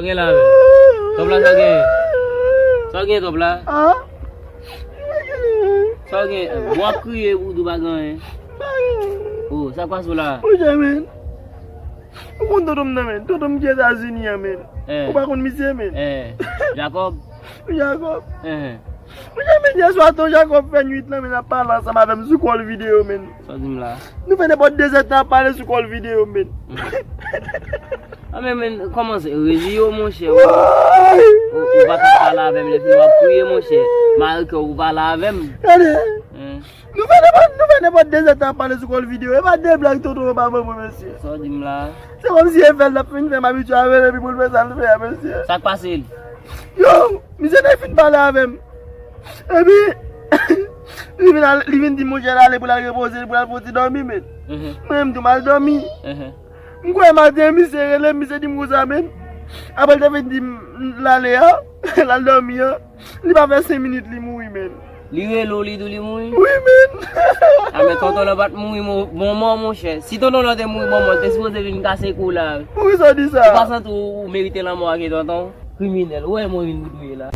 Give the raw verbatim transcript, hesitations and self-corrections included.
Gen la, men. Top la, sa w gen? Sa w gen, top la? Ah? Sa w gen? Bon, w ap kriye, ou di w pa gen anyen. Oh, sa k pase w la? Monchè, men. Ou konn tonton m nan, men? Tonton m ki Etazini an, men. Eh. Ou pa konn misye, men? Eh. Jacob? Jacob. Eh. Monchè, men, yè swa, tonton Jacob fè nwit lan, men, ap pale ansanm avè m sou call video, men. Sa w di m la? Nou fè nenpòt de zè tan ap pale sou call video, men. Ah, men, men, kòmanse reziye w, monchè. Ou, ou pa ka pale avè m, lè fini w ap kriye, monchè. Mare kè w pale avè m. Gade. Hein? Nou fè nenpòt, nou fè nenpòt de zè tan ap pale sou call video. E pa de blag tonton yo pa ban mwen, mesye. Sa w di m la? Se kòmsi e fè l ap fin fè m abitye avè l, epi pou l fè sa l fè a, mesye. Sa k pase l? Yo, misye te fin pale avè m. Epi, li vin al, li vin di m, monchè, l ale pou l al repoze l, pou l al fè yon ti dòmi, men. Mhm. Mwen menm tou, m al dòmi. Mhm. M kwè maten, misye rele m, misye di m konsa, men. Apre l te fin di m l ale a, l al dòmi a, li pa fè senk minit, li mouri, men. Li rele w, li di w li mouri? Wi, men. Ah, men tonton lan pa t mouri mo-, bon mò, monchè. Si tonton lan te mouri bon mò, l te sipoze vin kase kou la. Poukisa w di sa? Ou pa santi w, ou merite lanmò a ke tonton? Kriminèl. Ou wè mwen vin pou touye la.